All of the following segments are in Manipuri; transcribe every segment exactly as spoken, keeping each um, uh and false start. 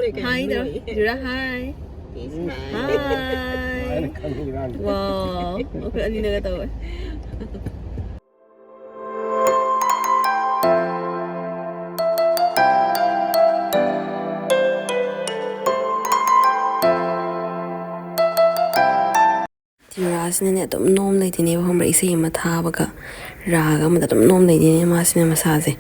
Hi ꯇꯧ꯫ ꯖꯨꯔꯥ hi꯫ Hi꯫ ꯋꯥꯎ, ꯑꯩꯈꯣꯏ ꯑꯅꯤꯅꯒ ꯇꯧꯋꯦ꯫ ꯖꯨꯔꯥꯁꯤꯅꯅꯦ ꯑꯗꯨꯝ ꯅꯣꯝ ꯂꯩꯗꯣꯏꯅꯦꯕ, ꯈꯪꯕ꯭ꯔꯥ? ꯏꯁꯩ ꯑꯃ ꯊꯥꯕꯒ ꯔꯥꯒ ꯑꯃꯗ ꯑꯗꯨꯝ ꯅꯣꯝ ꯂꯩꯗꯣꯏꯅꯦ ꯃꯥꯁꯤꯅ ꯃꯁꯥꯁꯦ꯫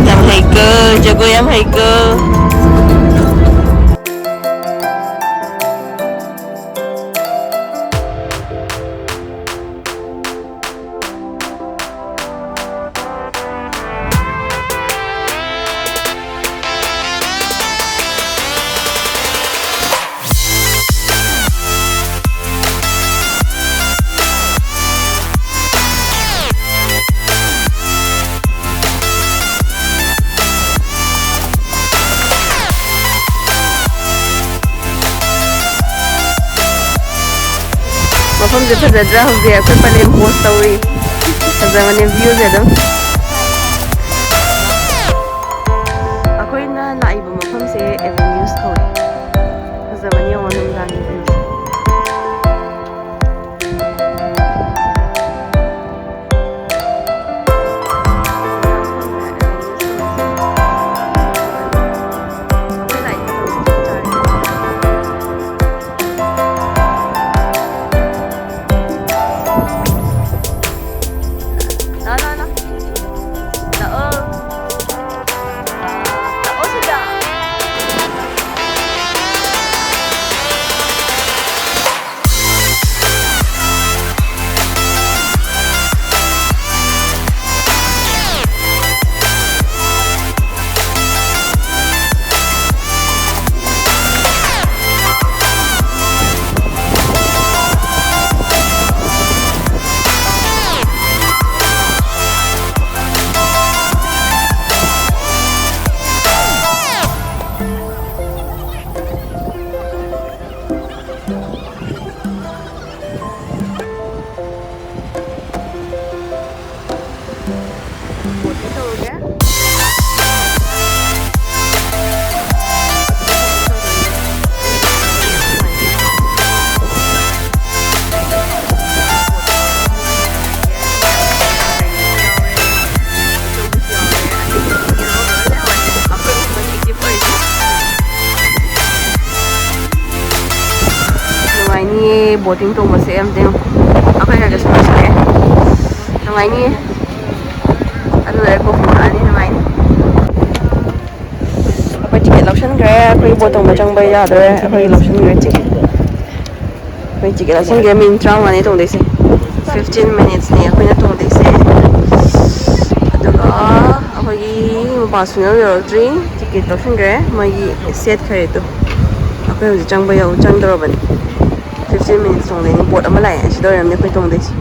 ꯌꯥꯝ ꯍꯩꯀꯣ, ꯖꯒꯣꯏ ꯌꯥꯝ ꯍꯩꯀꯣ꯫ ꯃꯐꯝꯁꯦ ꯐꯖꯗ꯭ꯔꯥ? ꯍꯧꯖꯤꯛ ꯑꯩꯈꯣꯏ ꯄꯂꯦꯝ post ꯇꯧꯔꯤ꯫ ꯐꯖꯕꯅꯦ viewꯁꯦ ꯑꯗꯨꯝ꯫ ꯑꯩꯈꯣꯏꯅ ꯂꯥꯛꯏꯕ ꯃꯐꯝꯁꯦ Avenues ꯀꯧꯋꯦ꯫ ꯐꯖꯕꯅꯤ ꯌꯦꯡꯉꯣ ꯅꯨꯡꯗꯥꯡꯒꯤ viewꯁꯦ꯫ ꯂꯥ, ꯂꯥ, ꯂꯥ꯫ ꯕꯣꯇꯤꯡ ꯇꯣꯡꯕꯁꯦ ꯑꯝꯇ ꯌꯦꯡꯉꯨ꯫ ꯑꯩꯈꯣꯏ ꯈꯔ ꯈꯔꯁꯨ ꯂꯣꯏꯁꯤꯜꯂꯛꯑꯦ꯫ ꯅꯨꯡꯉꯥꯏꯅꯤꯌꯦ꯫ ꯑꯗꯨ ꯂꯣꯏꯔꯒ ꯀꯣꯐꯤ ꯊꯛꯑꯅꯤ, ꯅꯨꯡꯉꯥꯏꯅꯤ꯫ ꯑꯩꯈꯣꯏ ꯇꯤꯀꯦꯠ ꯂꯧꯁꯟꯈ꯭ꯔꯦ꯫ ꯑꯩꯈꯣꯏ ꯕꯣꯠ ꯇꯣꯡꯕ ꯆꯪꯕ ꯌꯥꯗꯣꯔꯦ꯫ ꯑꯩꯈꯣꯏ ꯂꯧꯁꯟꯈ꯭ꯔꯦ ꯇꯤꯀꯦꯠ꯫ ꯑꯩꯈꯣꯏ ꯇꯤꯀꯦꯠ ꯂꯧꯁꯟꯈ꯭ꯔꯦ꯫ ꯃꯤꯅꯤꯠ ꯇꯔꯥꯃꯉꯥꯅꯦ ꯇꯣꯡꯗꯣꯏꯁꯦ꯫ ꯐꯤꯐꯇꯤꯟ ꯃꯤꯅꯤꯠꯁꯅꯦ ꯑꯩꯈꯣꯏꯅ ꯇꯣꯡꯗꯣꯏꯁꯦ꯫ ꯑꯗꯨꯒ ꯑꯩꯈꯣꯏꯒꯤ ꯃꯄꯥ ꯁꯨꯡꯌꯧ ꯌꯧꯔꯛꯇ꯭ꯔꯤ꯫ ꯇꯤꯀꯦꯠ ꯂꯧꯁꯟꯈ꯭ꯔꯦ꯫ ꯃꯣꯏꯒꯤ ꯁꯦꯠꯈ꯭ꯔꯦ ꯑꯗꯣ꯫ ꯑꯩꯈꯣꯏ ꯍꯧꯖꯤꯛ ꯆꯪꯕ ꯌꯧ-, ꯆꯪꯗꯧꯔꯕꯅꯤ꯫ ꯐꯤꯐꯇꯤꯟ ꯃꯤꯅꯤꯠꯁ ꯇꯣꯡꯗꯣꯏꯅꯤ꯫ ꯕꯣꯠ ꯑꯃ ꯂꯥꯛꯑꯦ꯫ ꯑꯁꯤꯗ ꯑꯣꯏꯔꯝꯅꯤ ꯑꯩꯈꯣꯏ ꯇꯣꯡꯗꯣꯏꯁꯦ꯫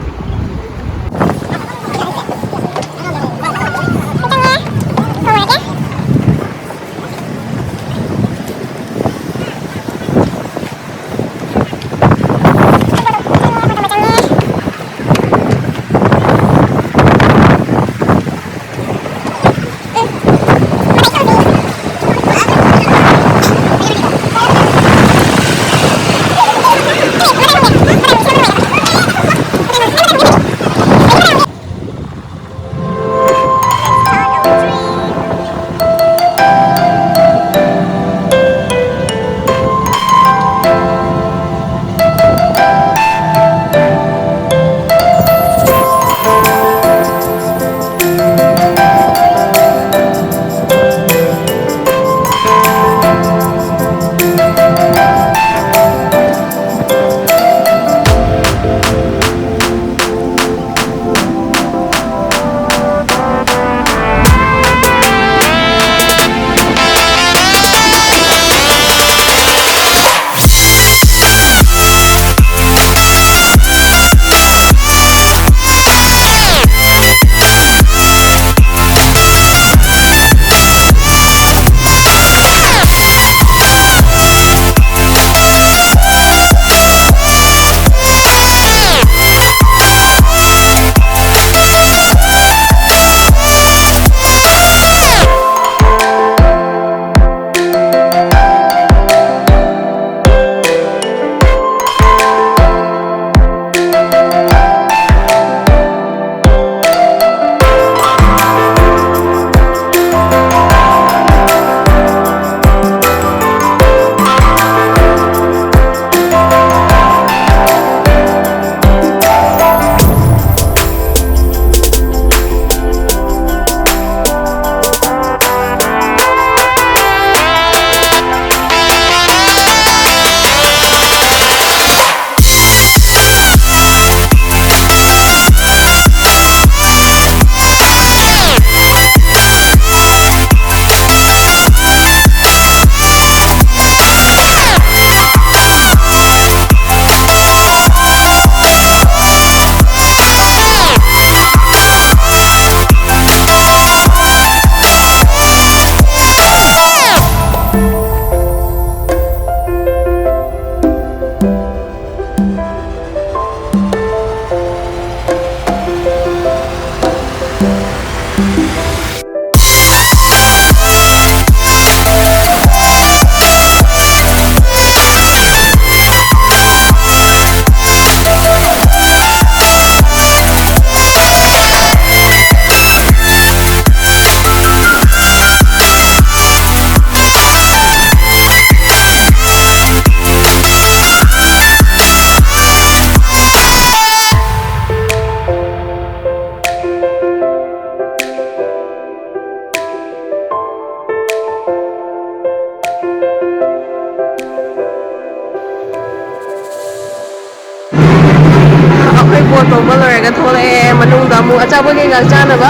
ꯑꯆꯥꯄꯣꯠ ꯀꯩꯀꯥ ꯆꯥꯅꯕ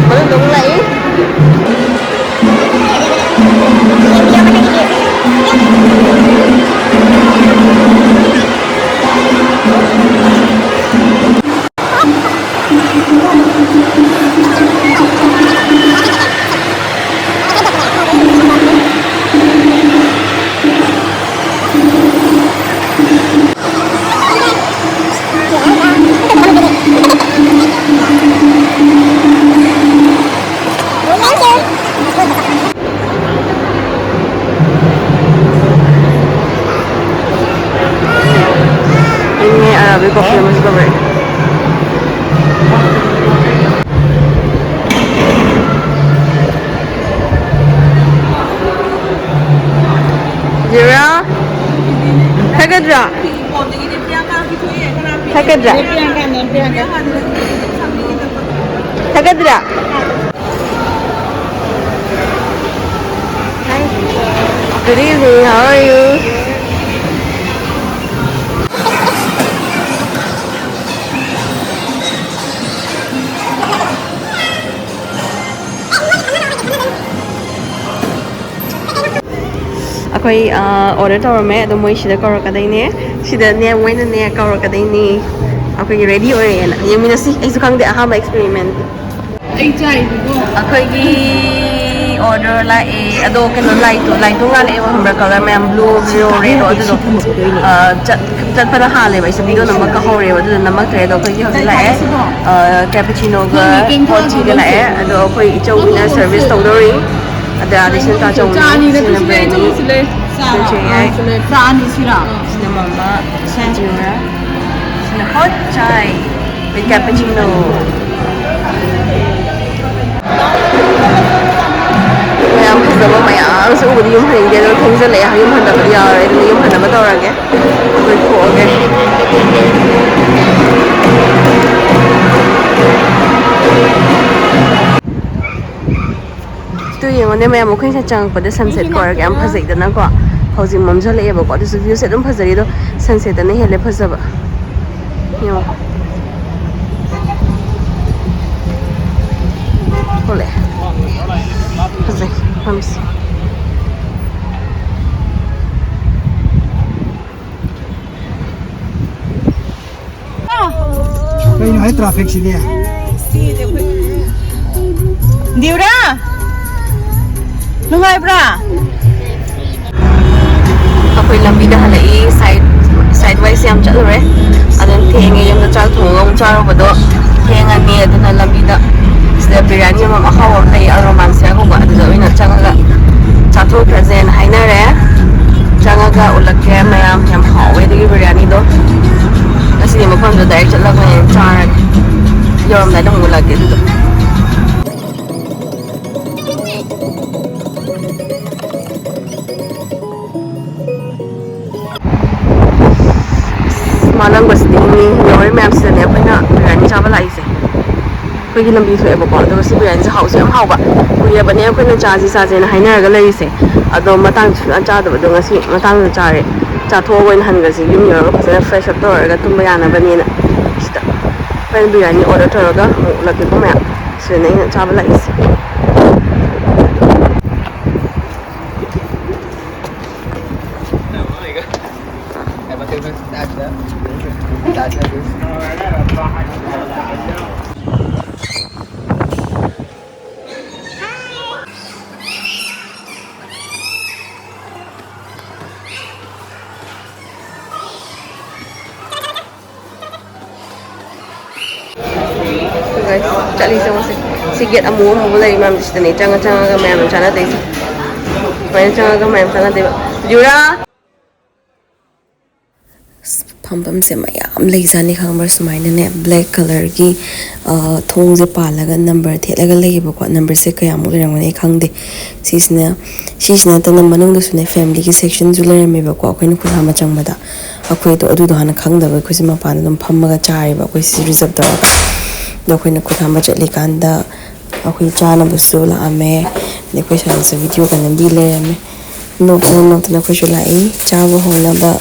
ꯃꯅꯨꯡꯗ ꯑꯃꯨꯛ ꯂꯥꯛꯏ꯫ ꯏꯪꯉꯦ, ꯑꯔꯥꯕꯤ ꯀꯣꯐꯤ ꯑꯃꯁꯨ ꯇꯧꯔꯛꯑꯦ꯫ ꯖꯤꯔꯥ? ꯊꯛꯀꯗ꯭ꯔꯥ? ꯊꯛꯀꯗ꯭ꯔꯥ? ꯊꯛꯀꯗ꯭ꯔꯥ? Hi. Good evening. How are you? ꯑꯩꯈꯣꯏ ꯑꯣꯔꯗꯔ ꯇꯧꯔꯝꯃꯦ, ꯑꯗꯣ ꯃꯣꯏ ꯁꯤꯗ ꯀꯧꯔꯛꯀꯗꯣꯏꯅꯦ꯫ ꯁꯤꯗꯅꯦ, ꯃꯣꯏꯅꯅꯦ ꯀꯧꯔꯛꯀꯗꯣꯏꯅꯦ꯫ ꯑꯩꯈꯣꯏꯒꯤ ꯔꯦꯗꯤ ꯑꯣꯏꯔꯦꯅ ꯌꯦꯡꯃꯤꯟꯅꯁꯤ꯫ ꯑꯩꯁꯨ ꯈꯪꯗꯦ, ꯑꯍꯥꯟꯕ ꯑꯦꯛꯁꯄꯦꯔꯤꯃꯦꯟ꯫ ꯑꯩ ꯆꯥꯏꯕꯀꯣ꯫ ꯑꯩꯈꯣꯏꯒꯤ ꯑꯣꯔꯗꯔ ꯂꯥꯛꯑꯦ꯫ ꯑꯗꯣ ꯀꯩꯅꯣ, ꯂꯥꯏꯠꯇꯣ, ꯂꯥꯏꯠꯇꯣ ꯉꯥꯜꯂꯛꯑꯦꯕ, ꯈꯪꯕ꯭ꯔꯥ? ꯀꯂꯔ ꯃꯌꯥꯝ ꯕ꯭ꯂꯨ, ꯔꯦꯗꯣ, ꯑꯗꯨꯗꯣ ꯑ, ꯆꯠ- ꯆꯠꯄꯅ ꯍꯥꯜꯂꯦꯕ꯫ ꯑꯩꯁꯨ ꯚꯤꯗꯤꯑꯣ ꯅꯝꯕ ꯀꯥꯎꯍꯧꯔꯦꯕ, ꯑꯗꯨꯅ ꯅꯝꯃꯛꯇ꯭ꯔꯦ꯫ ꯑꯗꯣ ꯑꯩꯈꯣꯏꯒꯤ ꯍꯧꯖꯤꯛ ꯂꯥꯛꯑꯦ, ꯑ, ꯀꯦꯄꯨꯆꯤꯅꯣꯒ ꯍꯣꯠ ꯇꯤꯒ ꯂꯥꯛꯑꯦ꯫ ꯑꯗꯣ ꯑꯩꯈꯣꯏ ꯏꯆꯧꯕꯤꯅ ꯁꯔꯚꯤꯁ ꯇꯧꯗꯧꯔꯤ꯫ ꯑꯗ ꯑꯥꯗꯤ ꯁꯤꯅ ꯇꯥꯆꯧꯅꯦ, ꯁꯤꯅ ꯕ꯭ꯔꯦꯟꯅꯤ꯫ ꯁꯤꯅ ꯆꯦ ꯌꯥꯏ꯫ ꯆꯥ ꯑꯅꯤ ꯁꯤꯔꯥ? ꯁꯤꯅ ꯃꯃꯥ, ꯁꯤꯅ ꯖꯤꯔꯥ, ꯁꯤꯅ ꯍꯣꯠ ꯆꯥꯏ꯫ ꯀꯦꯄꯨꯆꯤꯅꯣ꯫ ꯃꯌꯥꯝ ꯐꯖꯕ ꯃꯌꯥꯝꯁꯨ ꯎꯕꯗꯤ ꯌꯨꯝ ꯍꯟꯅꯤꯡꯗꯦ, ꯑꯗꯣ ꯊꯦꯡꯖꯤꯜꯂꯛꯑꯦ, ꯌꯨꯝ ꯍꯟꯅꯕꯗꯤ ꯌꯥꯔꯣꯏ, ꯑꯗꯨꯅ ꯌꯨꯝ ꯍꯟꯅꯕ ꯇꯧꯔꯒꯦ꯫ ꯑꯩꯈꯣꯏ ꯊꯣꯛꯑꯒꯦ꯫ ꯇꯨ ꯌꯦꯡꯉꯣꯅꯦ ꯃꯌꯥꯝ, ꯑꯩꯈꯣꯏ ꯉꯁꯥꯏ ꯆꯪꯉꯛꯄꯗ ꯁꯟꯁꯦꯠ ꯀꯧꯔꯒ ꯌꯥꯝ ꯐꯖꯩꯗꯅꯀꯣ꯫ ꯍꯧꯖꯤꯛ ꯃꯝꯁꯤꯜꯂꯛꯑꯦꯕꯀꯣ, ꯑꯗꯨꯁꯨ ꯚ꯭ꯌꯨꯁꯦ ꯑꯗꯨꯝ ꯐꯖꯔꯤ, ꯑꯗꯣ ꯁꯟꯁꯦꯠꯇꯅ ꯍꯦꯜꯂꯦ ꯐꯖꯕ꯫ ꯌꯦꯡꯉꯣ꯫ ꯐꯝꯁꯤ꯫ ꯀꯩꯅꯣ ꯍꯥꯏ ꯇ꯭ꯔꯥꯐꯤꯛꯁꯤꯗꯤ? ꯗꯤꯌꯨꯔꯥ, ꯅꯨꯡꯉꯥꯏꯕ꯭ꯔꯥ? ꯑꯩꯈꯣꯏ ꯂꯝꯕꯤꯗ ꯍꯜꯂꯛꯏ, ꯁꯥꯏꯠ ꯁꯥꯏꯠ ꯋꯥꯏꯁ ꯌꯥꯝ ꯆꯠꯂꯨꯔꯦ꯫ ꯑꯗꯨꯝ ꯊꯦꯡꯉꯦ, ꯌꯨꯝꯗ ꯆꯥꯛ ꯊꯣꯡꯉꯒ ꯑꯃꯨꯛ ꯆꯥꯔꯨꯕꯗꯣ ꯊꯦꯡꯉꯅꯤ꯫ ꯑꯗꯨꯅ ꯂꯝꯕꯤꯗ ꯁꯤꯗ ꯕꯤꯔꯌꯥꯅꯤ ꯑꯃ ꯑꯍꯥꯎꯕ ꯑꯃ ꯂꯩ, ꯑꯜ ꯔꯣꯃꯥꯟ ꯁꯤꯌꯥ ꯀꯧꯕ, ꯑꯗꯨꯗ ꯑꯣꯏꯅ ꯆꯪꯉꯒ ꯆꯥꯊꯣꯛꯈ꯭ꯔꯁꯦꯅ ꯍꯥꯏꯅꯔꯦ꯫ ꯆꯪꯉꯒ ꯎꯠꯂꯛꯀꯦ ꯃꯌꯥꯝ, ꯌꯥꯝ ꯍꯥꯎꯋꯦ ꯑꯗꯨꯒꯤ ꯕꯤꯔꯌꯥꯅꯤꯗꯣ꯫ ꯉꯁꯤꯗꯤ ꯃꯐꯝꯗꯣ ꯗꯥꯏꯔꯦꯛ ꯆꯠꯂꯒ ꯑꯣꯏꯅ ꯆꯥꯔꯒꯦ꯫ ꯌꯧꯔꯝꯗꯥꯏꯗ ꯑꯃꯨꯛ ꯎꯠꯂꯛꯀꯦ ꯑꯗꯨꯗꯣ꯫ ꯃꯥꯂꯪꯕꯁꯤꯗꯤ ꯃꯤ ꯌꯧꯔꯦ ꯃꯌꯥꯝꯁꯤꯗꯅꯦ ꯑꯩꯈꯣꯏꯅ ꯕꯤꯔꯌꯥꯅꯤ ꯆꯥꯕ ꯂꯥꯛꯏꯁꯦ꯫ ꯑꯩꯈꯣꯏꯒꯤ ꯂꯝꯕꯤ ꯊꯣꯛꯑꯦꯕꯀꯣ, ꯑꯗꯨꯒ ꯁꯤ ꯕꯤꯔꯌꯥꯅꯤꯁꯦ ꯍꯥꯎꯁꯨ ꯌꯥꯝ ꯍꯥꯎꯕ꯫ ꯀꯨꯏꯔꯕꯅꯦ ꯑꯩꯈꯣꯏꯅ ꯆꯥꯁꯤ ꯆꯥꯁꯦꯅ ꯍꯥꯏꯅꯔꯒ ꯂꯩꯔꯤꯁꯦ, ꯑꯗꯣ ꯃꯇꯥꯡ ꯁꯨꯡꯆꯥ ꯆꯥꯗꯕꯗꯣ ꯉꯁꯤ ꯃꯇꯥꯡꯗ ꯆꯥꯔꯦ꯫ ꯆꯥꯊꯣꯛꯑꯒ ꯑꯣꯏꯅ ꯍꯟꯈ꯭ꯔꯁꯤ, ꯌꯨꯝ ꯌꯧꯔꯒ ꯐꯖꯅ ꯐ꯭ꯔꯦꯁ ꯑꯞ ꯇꯧꯔꯒ ꯇꯨꯝꯕ ꯌꯥꯅꯕꯅꯦꯅ꯫ ꯁꯤꯗ ꯑꯩꯈꯣꯏꯅ ꯕꯤꯔꯌꯥꯅꯤ ꯑꯣꯔꯗꯔ ꯇꯧꯔꯒ ꯑꯃꯨꯛ ꯎꯠꯂꯛꯀꯦꯀꯣ ꯃꯌꯥꯝ꯫ ꯁꯤꯗꯅꯦ ꯑꯩꯅ ꯆꯥꯕ ꯂꯥꯛꯏꯁꯦ꯫ Guys, ꯆꯠꯂꯤꯁꯦ ꯌꯦꯡꯉꯨꯁꯦ꯫ ꯁꯤ ꯒꯦꯠ ꯑꯃꯨꯕ ꯑꯃꯨꯕ ꯂꯩꯔꯤ ꯃꯌꯥꯝꯁꯦ, ꯁꯤꯗꯅꯦ ꯆꯪꯉ ꯆꯪꯉꯒ ꯃꯌꯥꯝ ꯆꯥꯟꯅꯗꯣꯏꯁꯦ꯫ ꯁꯨꯃꯥꯏꯅ ꯆꯪꯉꯒ ꯃꯌꯥꯝ ꯆꯥꯟꯅꯗꯣꯏꯕ꯫ ꯌꯨꯔꯥ! ꯑꯁ, ꯐꯝꯐꯝꯁꯦ ꯃꯌꯥꯝ ꯂꯩꯖꯥꯠꯅꯤ, ꯈꯪꯕ꯭ꯔꯥ? ꯁꯨꯃꯥꯏꯅꯅꯦ, ꯕ꯭ꯂꯦꯛ ꯀꯂꯔꯒꯤ, ꯑ, ꯊꯣꯡꯁꯦ ꯄꯥꯜꯂꯒ ꯅꯝꯕꯔ ꯊꯦꯠꯂꯒ ꯂꯩꯌꯦꯕꯀꯣ꯫ ꯅꯝꯕꯔꯁꯦ ꯀꯌꯥꯃꯨꯛ ꯂꯩꯔꯝꯒꯅꯤ ꯑꯩ ꯈꯪꯗꯦ꯫ ꯁꯤꯁꯤꯅ, ꯁꯤꯁꯤ ꯅꯠꯇꯅ ꯃꯅꯨꯡꯗꯁꯨꯅꯦ, ꯐꯦꯃꯤꯂꯤꯒꯤ ꯁꯦꯛꯁꯟꯁꯨ ꯂꯩꯔꯝꯃꯦꯕꯀꯣ, ꯑꯩꯈꯣꯏꯅ ꯈꯨꯠ ꯍꯥꯝꯕ ꯆꯪꯕꯗ꯫ ꯑꯩꯈꯣꯏꯗꯣ ꯑꯗꯨꯗꯣ ꯍꯥꯟꯅ ꯈꯪꯗꯕ, ꯑꯩꯈꯣꯏꯁꯦ ꯃꯄꯥꯟꯗ ꯑꯗꯨꯝ ꯐꯝꯃꯒ ꯆꯥꯔꯦꯕ, ꯑꯩꯈꯣꯏ ꯁꯤꯁꯦ ꯔꯤꯖꯔꯞ ꯇꯧꯔꯒ꯫ ꯑꯗꯣ ꯑꯩꯈꯣꯏꯅ ꯈꯨꯠ ꯍꯥꯝꯕ ꯆꯠꯂꯤꯀꯥꯟꯗ ꯑꯩꯈꯣꯏ ꯆꯥꯅꯕꯁꯨ ꯂꯥꯛꯑꯝꯃꯦ꯫ ꯑꯗꯩ ꯑꯩꯈꯣꯏ ꯁ꯭ꯋꯥꯏꯗꯁꯨ ꯚꯤꯗꯤꯑꯣꯒ ꯅꯝꯕꯤ ꯂꯩꯔꯝꯃꯦ꯫ ꯅꯣꯛꯇꯅ ꯅꯣꯛꯇꯅ ꯑꯩꯈꯣꯏꯁꯨ ꯂꯥꯛꯏ ꯆꯥꯕ ꯍꯧꯅꯕ꯫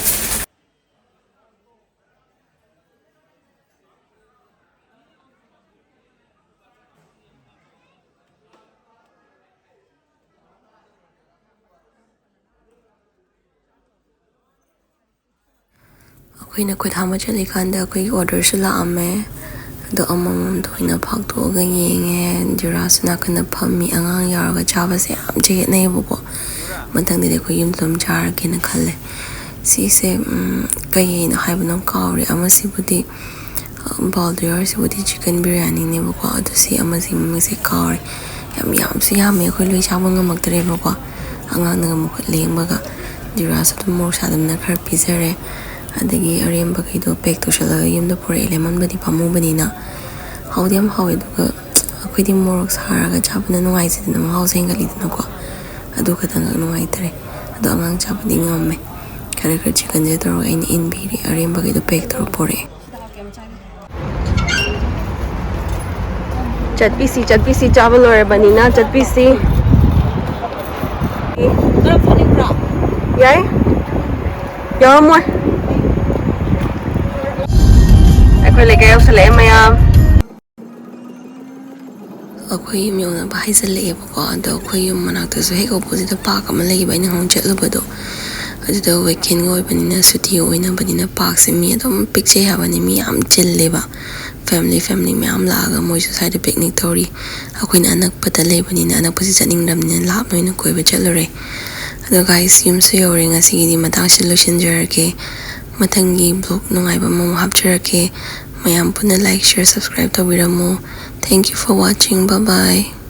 ꯑꯩꯈꯣꯏꯅ ꯈꯨꯠ ꯍꯥꯝꯕ ꯆꯠꯂꯤꯀꯥꯟꯗ ꯑꯩꯈꯣꯏꯒꯤ orderꯁꯨ ꯂꯥꯛꯑꯝꯃꯦ꯫ ꯑꯗꯣ ꯑꯃꯃꯝꯗꯣ ꯑꯩꯅ ꯐꯥꯛꯇꯣꯛꯑꯒ ꯌꯦꯡꯉꯦ꯫ ꯗꯤꯔꯥꯁꯨ ꯅꯥꯀꯟꯗ ꯐꯝꯃꯤ꯫ ꯑꯉꯥꯡ ꯌꯥꯎꯔꯒ ꯆꯥꯕꯁꯦ ꯌꯥꯝ ꯆꯌꯦꯠꯅꯩꯌꯦꯕꯀꯣ꯫ ꯃꯊꯪꯗꯗꯤ ꯑꯩꯈꯣꯏ ꯌꯨꯝꯗ ꯑꯗꯨꯝ ꯆꯥꯔꯒꯦꯅ ꯈꯜꯂꯦ꯫ ꯁꯤꯁꯦ ꯎꯝ, ꯀꯩꯅꯣ ꯍꯥꯏꯕꯅꯣ ꯀꯥꯎꯔꯦ꯫ ꯑꯃꯁꯤꯕꯨꯗꯤ ꯕꯥꯎꯗꯨꯌꯥꯔꯁꯤꯕꯨꯗꯤ chicken biriyaniꯅꯦꯕꯀꯣ꯫ ꯑꯗꯨ ꯁꯤ ꯑꯃꯁꯤ ꯃꯃꯤꯡꯁꯦ ꯀꯥꯎꯔꯦ꯫ ꯌꯥꯝ ꯌꯥꯝꯁꯨ ꯌꯥꯝꯃꯦ꯫ ꯑꯩꯈꯣꯏ ꯂꯣꯏ ꯆꯥꯕ ꯉꯝꯃꯛꯇ꯭ꯔꯦꯕꯀꯣ꯫ ꯑꯉꯥꯡꯅꯒ ꯃꯈꯨꯠ ꯂꯦꯡꯕꯒ꯫ ꯗꯤꯔꯥꯁꯨ ꯑꯗꯨꯝ ꯃꯣꯔꯣꯛ ꯁꯥꯗꯕꯅ ꯈꯔ ꯄꯤꯖꯔꯦ꯫ ꯑꯗꯒꯤ ꯑꯔꯦꯝꯕꯈꯩꯗꯣ pack ꯇꯧꯁꯜꯂꯒ ꯌꯨꯝꯗ ꯄꯨꯔꯛꯑꯦ꯫ ꯂꯦꯃꯟꯕꯨꯗꯤ ꯄꯥꯝꯃꯨꯕꯅꯤꯅ꯫ ꯍꯥꯎꯗꯤ ꯌꯥꯝ ꯍꯥꯎꯋꯦ꯫ ꯑꯗꯨꯒ ꯑꯩꯈꯣꯏꯗꯤ ꯃꯣꯔꯣꯛ ꯁꯥꯔꯒ ꯆꯥꯕꯅ ꯅꯨꯡꯉꯥꯏꯖꯩꯗꯅ, ꯃꯍꯥꯎꯁꯨ ꯍꯦꯟꯒꯠꯂꯤꯗꯅꯀꯣ꯫ ꯑꯗꯨ ꯈꯛꯇꯪꯈꯛ ꯅꯨꯡꯉꯥꯏꯇ꯭ꯔꯦ꯫ ꯑꯗꯣ ꯑꯉꯥꯡ ꯆꯥꯕꯗꯤ ꯉꯝꯃꯦ꯫ ꯈꯔ ꯈꯔ chickenꯁꯦ ꯇꯧꯔꯒ ꯑꯩꯅ ꯏꯟꯕꯤꯔꯦ꯫ ꯑꯔꯦꯝꯕꯈꯩꯗꯣ pack ꯇꯧꯔ ꯄꯨꯔꯛꯑꯦ꯫ ꯆꯠꯄꯤꯁꯤ, ꯆꯠꯄꯤꯁꯤ, ꯆꯥꯕ ꯂꯣꯏꯔꯕꯅꯤꯅ ꯆꯠꯄꯤꯁꯤ꯫ ꯌꯥꯏ꯫ ꯌꯥꯎꯔꯝꯃꯣꯏ꯫ ꯑꯩꯈꯣꯏ ꯂꯩꯀꯥꯏ ꯌꯧꯁꯜꯂꯛꯑꯦ ꯃꯌꯥꯝ꯫ ꯑꯩꯈꯣꯏ ꯌꯨꯝ ꯌꯧꯅꯕ ꯍꯥꯏꯖꯤꯜꯂꯛꯑꯦꯕꯀꯣ꯫ ꯑꯗꯣ ꯑꯩꯈꯣꯏ ꯌꯨꯝ ꯃꯅꯥꯛꯇꯁꯨ ꯍꯦꯛ oppositeꯇ park ꯑꯃ ꯂꯩꯌꯦꯕ, ꯑꯩꯅ ꯉꯍꯥꯟ ꯆꯠꯂꯨꯕꯗꯣ꯫ ꯑꯗꯨꯗ weekendꯒ ꯑꯣꯏꯕꯅꯤꯅ, ꯁꯨꯇꯤ ꯑꯣꯏꯅꯕꯅꯤꯅ parkꯁꯦ ꯃꯤ ꯑꯗꯨꯝ ꯄꯤꯛꯆꯩ ꯍꯥꯏꯕꯅꯤ, ꯃꯤ ꯌꯥꯝ ꯆꯤꯜꯂꯦꯕ꯫ Family, family ꯃꯌꯥꯝ ꯂꯥꯛꯑꯒ ꯃꯣꯏꯁꯨ ꯁ꯭ꯋꯥꯏꯗ picnic ꯇꯧꯔꯤ꯫ ꯑꯩꯈꯣꯏꯅ ꯑꯅꯛꯄꯗ ꯂꯩꯕꯅꯤꯅ, ꯑꯅꯛꯄꯁꯤ ꯆꯠꯅꯤꯡꯗ꯭ꯔꯕꯅꯤꯅ ꯂꯥꯞꯅ ꯑꯣꯏꯅ ꯀꯣꯏꯕ ꯆꯠꯂꯨꯔꯦ꯫ ꯑꯗꯣ guys, ꯌꯨꯝꯁꯨ ꯌꯧꯔꯦ꯫ ꯉꯁꯤꯒꯤꯗꯤ ꯃꯇꯥꯡꯁꯤ ꯂꯣꯏꯁꯤꯟꯖꯔꯒꯦ꯫ ꯃꯊꯪꯒꯤ vlog ꯅꯨꯡꯉꯥꯏꯕ ꯑꯃꯃꯨꯛ ꯍꯥꯞꯆꯔꯛꯀꯦ꯫ ꯃꯌꯥꯝ ꯄꯨꯟꯅ like, share, subscribe ꯇꯧꯕꯤꯔꯝꯃꯨ꯫ Thank you for watching. Bye bye.